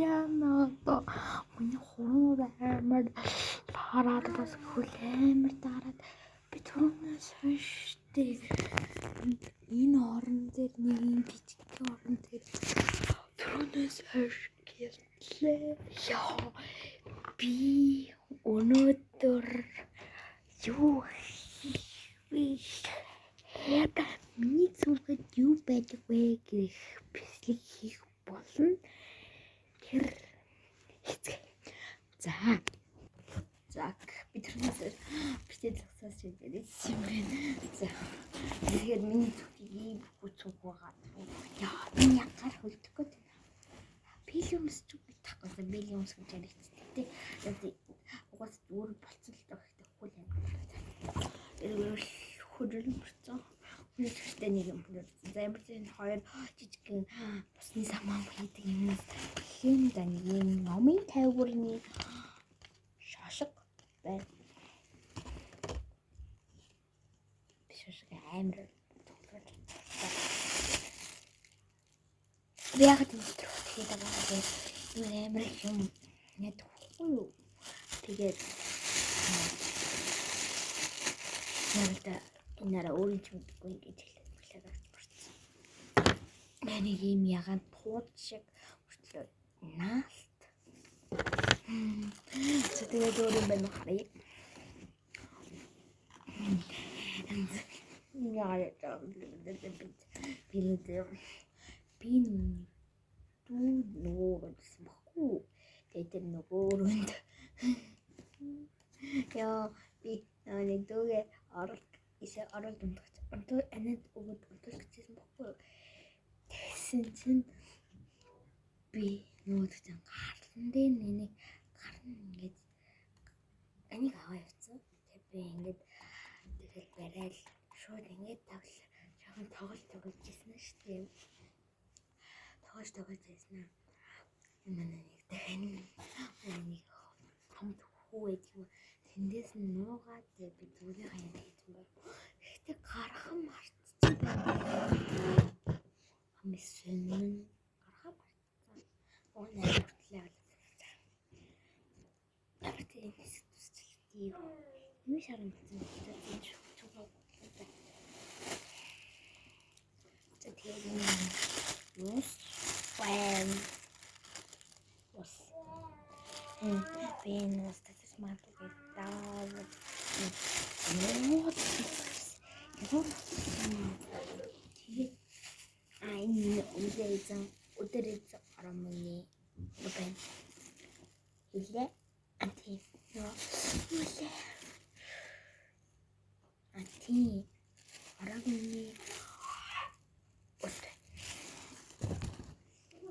Яна одоо миний хуруур амар дараад бас хөл амар дараад би түрүүнээс хойш штэ энэ орон дээр нэг юм жижиг орон дээр түрүүнээс хойш гяллээ. Яа, би өнөөдөр юу хийх вэ? Миний зүрхэд юу байдаг вэ гэх бичлэг хийх болно. Тэр хэцгээ. За. За, би тэрнээс бичээд зогсоос шийдээд ирсэн юм байна. За. Тэгэхээр миний зүрхийг ийм хүч байгаа. Яа, би ягаар хөлдөх гээд байна. Били өмсч чадахгүй. Били өмс гэж яригддаг. Тэ. Угаас өөр болцсон л доо гэхдээ хөл амар. Тэр хөрөл болцсон. Өнөөдөртэй нэг юм хөрөлцсөн. За, ямар ч энэ хоёр жижигхэн усны самаа хийдэг юм. Хэн да нэг юм номын тавиурны шошго байна. Би шошго амар тоглож байна. Би яг энэ өдөр тэгээд байгаа юм. Амар их юм ядахгүй юу? Тэгээд яг л да энэ араа өөрийн ч мэдгүй ингэж хэлээд авч борцсон. Нэг юм ягаан тууд шиг мөртлөө наалт. За, тэгээд өөр юм байна уу харъя. Яа, би би дүү нөгөө гэсэн баггүй. Тэгээд тэр нөгөө өрөөнд яа би нэг дүүгээ оролт исэ оролт унтах унтуу анаад өгöd унтуулах гэсэн баггүй. Тэгсэн чинь би нөгөө чинь гарлан дээр нэг гарн ингээд анийг аваа явцсан. Тэгээд би ингээд тэгэл барайл шууд ингээд тавлаа. Жохон тоглож тоглож ирсэн шүү дээ. Тоглож тоглож байсан. Манай нэг дахин нэг том хүү байдаг юм. Тэндээс нь нуугаад тэгээд би зүрийн хаяад хийсэн баг. Гэхдээ гарах мартчихсан байна. Хамгийн сонин гарах мартсан. Уг нь хүртэл явал. Тийм хэсэг тусчлээ. Юу шаран болсон бэ? За, тэгээд энэ ус байна. Ус. Би энэ ус татаж магадгүй гэж даавал нууд ямар тэгээд энэ өдөр эзэн өдөр эзэн оромны байна. Илээ анти юу лээ. Анти оромны ут.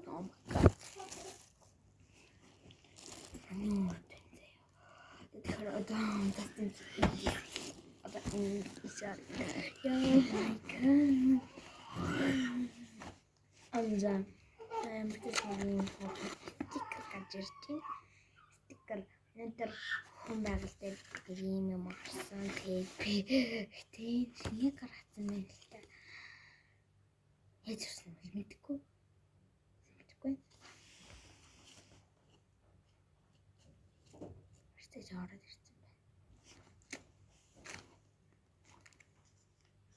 Oh my god. Аны урд байна заяа. Тэгэхээр одоо татсан одоо энэ исаа. Oh my god. Анза амар тийм стикер гарч ирж байна. Стикер өнөөдөр хүн байгаль дээр ийм юм гарсан. Тэгээд би тийм шинэ гаргацсан байна л та. Яаж ирсэн бэ мэдэхгүй. Мэдэхгүй. Тэрч ороод ирсэн байна.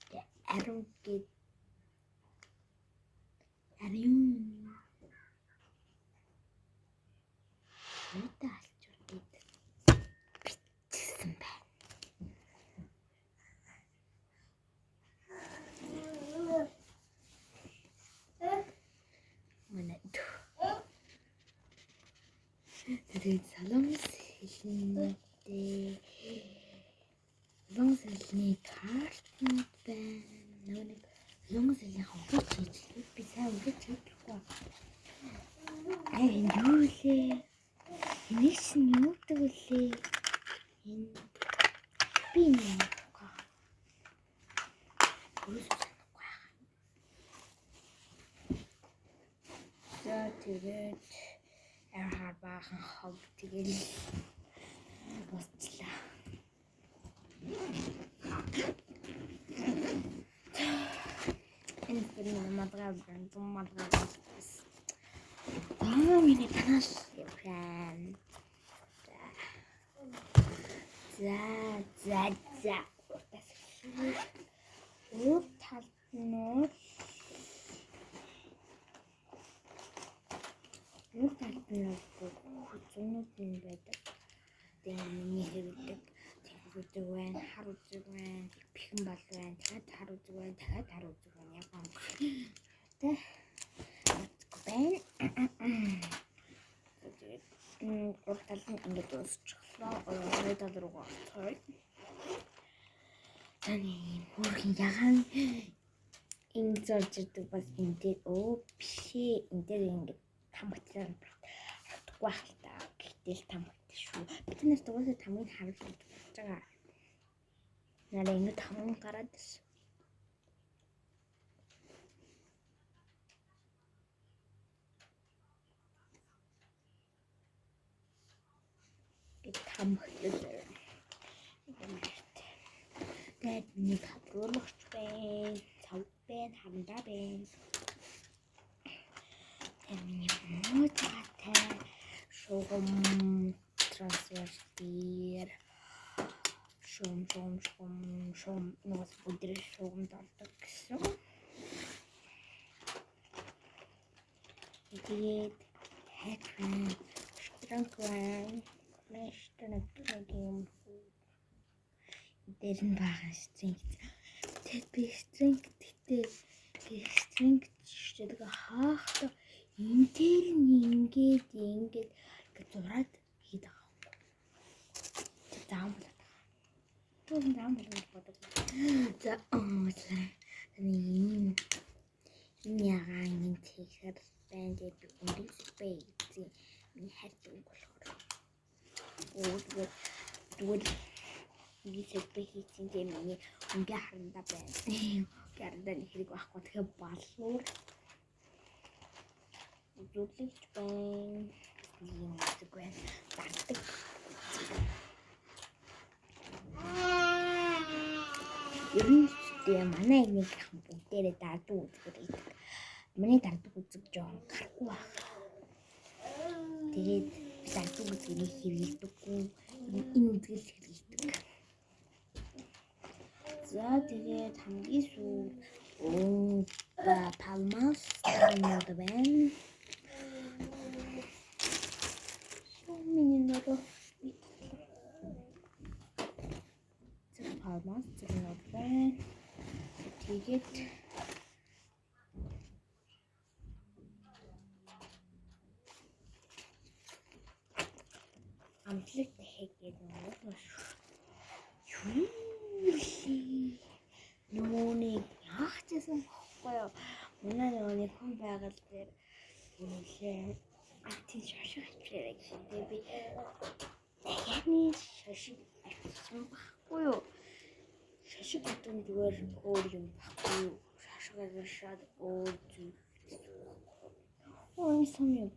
Тэгээ ариун гээд ариун юутай алчуур гээд бичсэн байна. Манай тэгээд солонгос хэлнийтэй солонгос хэлний картнууд байна. Нөгөө нэг солонгос хэлний хогч хийжлээ. Би сайн өгч чадахгүй. Аа, энэ юу лээ? Энийг чинь юу гэдэг вүлээ? Энэ би нэг өөрөөсөө санахгүй байгаа. За, тэгээд архаар баахан хог тэгэл дуусчлаа. Энэ тэр нэг мадгаа брэнд малгай болсон. За миний танаас явсан. За за за. Уртаас Өөр талд нь өөр талд нь хүзүүнүүд нь байдаг. Тэгээ миний хэрэглэдэг тэнгэр үзэг байна, хар үзэг байна, пихэн бал байна, дахиад хар үзэг байна, дахиад хар үзэг байна. Яг тэ байна. Тэгээд урд тал нь ингээд дуусчихлаа. Хоёр тал руугаа орцгоё. За нэг юм хөөрхөн ягаан ингэ зорж ирдэг бас энэ дээр биш ээ энэ дээр ингээд тамхтай харагдахгүй байх л та. Гэхдээ л тамхтай шүү. Бид нарт угаасаа тамхыг харуулж болж байгаа. Нараа ингэ тамхан гараад ирсэн. Гэт тамхтай. Тэгээд миний тавруулагч байна, цав байна, харандаа байна. Тэгээд миний муутаатай шугам трансфер дээр шум шум шум шум нугас өдөр шугам дордог гэсэн. Тэгээд хайт байна, штрэнк байна, штрэнк нэг юм дээр нь баахан стринг. Тэгэд би стринг гэтээ стринг шүтдэг хаахта энэ дээр нь ингээд ингээд ингээд зураад хийдэг байгаа. Тэр заам болоод байгаа. Тэр заам болоод бодог. За энэ энэ ягаан энэ тэгэхэр байна гэж би өнгө бэ гэсэн миний хайртай өнгө болохоор. Оо тэгээд тэгвэл ингээд хэлбэр хийсэн тийм миний өнгө харандаа байна. Өнгө харандаа нэг хэрэг байхгүй. Тэгэхээр балуур үзүүлэгч байна. Ийм үзэг байна. Дарддаг. Ер нь тэгээ манай нэгийнхэн бүгдээрээ дарддаг үзэг гэдэг. Миний дарддаг үзэг жоон гарахгүй байх. Тэгээд би дарддаг үзгийг хэрэглэдэггүй. Энэ үзгийг хэрэглэдэг. За тэгээд хамгийн сүүл палмас таймууд байна. Миний нөрөө зөв палмас зэрнүүд байна. Тэгээд амтлаг дахиад гэдэг нь юу нөгөө нэг яах гэсэн бохгүй юу? Манай нөгөө нэг хүн байгаль дээр нэлээ антин шошиг авчираа гэсэн. Тэгээ би дахиад нэг шошиг авчирсан байхгүй юу? Шошиг гэдэг нь зүгээр өөр юм байхгүй юу? Шошиг авчираад өөр зүйл. Ой сам юм.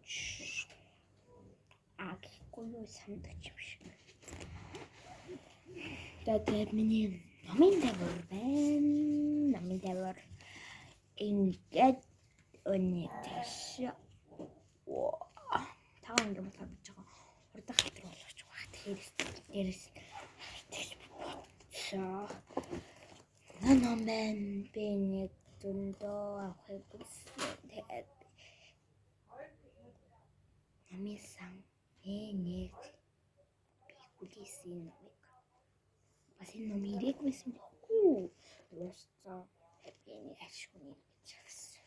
А гэхгүй юу сандагч юм шиг. За тэгээд миний номын давар байна. Номын давар ингээд өнөтөш. Таван англи болохоор би жоохон хурдан халтар болгоч байгаа. Тэгэхээр дээрээс тэгж бодсоо. Ном байна. Би нэг зөндөө авахыг хүссэн. Тэгээд номын сан нэг би хүлээсэн номыг. Бас энэ ном ирээгүйсэн бохгүй. Дууссан. Би нэг ашгүй гэж авсан.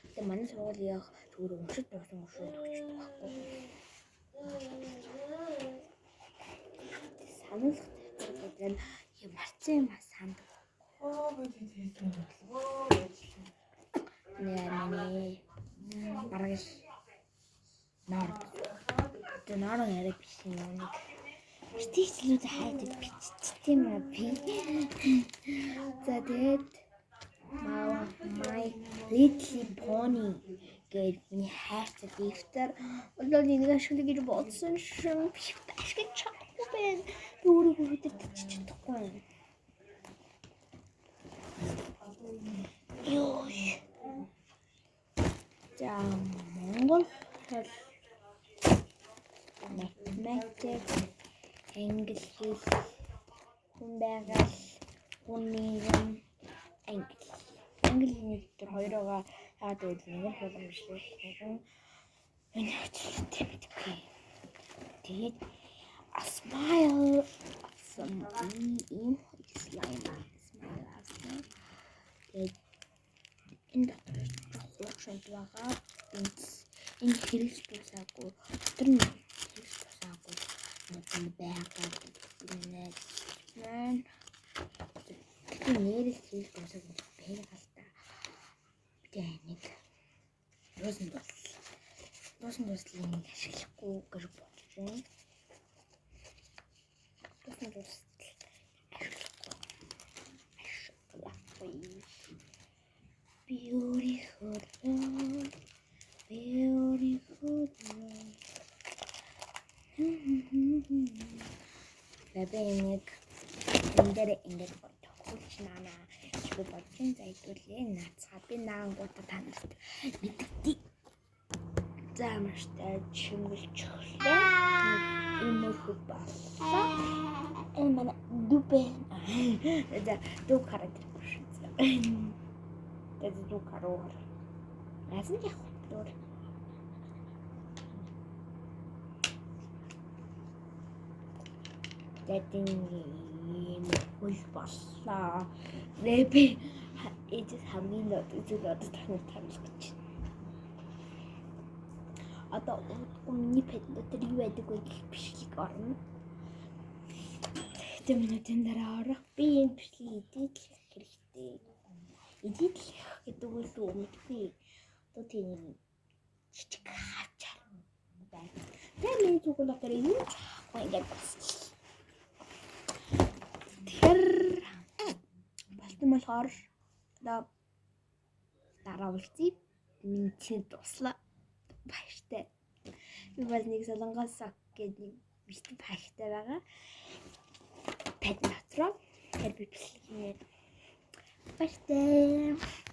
Тэгээ манай сургуулийн яг зүгээр уншиж дууссан өшөөд өгчдөг байхгүй. Сануулгах дэвтэр гэдэг нь юм марцсан юм санддаг. Нэ бараг нор. Тэгээ нор арай биш юм нэг. Стикчлүүд хайдаг биччихтэй юм аа би. За тэгээд My Little Pony гээд миний хайртай дэвтэр. Одоо энийг ашиглая гэж бодсон шин ашиглаж чадахгүй байна. Би өөрийгөө хөдөлж чадахгүй байна. Йоо. За, монгол хэл, математик, англи хэл, хүн байгаль, хүн нийгэм, англи. Англи хэлний дотор хоёроо яагаад гэвэл нэг нь хуурамчлал, нэг нь миний ажилттай мэдгүй. Тэгээд a smile some ийм slime smile авсан. Тэгээд энэ дотор хуучрууд байгаа. Энэ хэрэгс дуусаагүй. Дотор нь хэрэгс дуусаагүй юм байгаа гэдэг нэг маань. Тэгэхээр нэрэл хэрэгс дуусаагүй байгаа л та. Тэгээ нэг дуусан дуслал. Дуусан дуслалыг ашиглахгүй гэж бодож байна. Дуусан дуслал ашиглахгүй. Ашиглахгүй. Beautiful love, beautiful love. Би нэг энэ дээр ингэж тохиолч наана гэж би бодож байна. За, хэдүүлээ наацгаа би наангуудаа та нарт мэдэгдээ. За, амартай чимгэлж өглөө. Иймэрхүү боллоо. Энэ манай дүбэ. За, дүү хараад ирэхгүй шүү. Тэгээд дүү харуу. Яасан ч явах вэ? Тэгээд ийм хөл боллоо. Тэгээ би ээжээс хамгийн зүйл одоо та нарт харуулах гэж байна. Одоо миний pad дотор юу байдаг вэ гэх бичлэг орно. 2 минутын дараа орох. Би энэ бичлэгийг edit лэх хэрэгтэй. Edit лэх гэдэг үг л мэдгүй. Одоо тийм жижиг хавчаар байна. Тэгээ миний зүгэн дотор юу ч авахгүй ингээд босчих. Тэгэхээр болтон болохоор одоо дараа уулзъя. Миний чинь дуслаа. Баяртай. Би бас нэг солонгос сок гэдэг нэг бит пактай байгаа. Pad дотроо. Тэгэхээр би бичлэг хийнэ. Баяртай.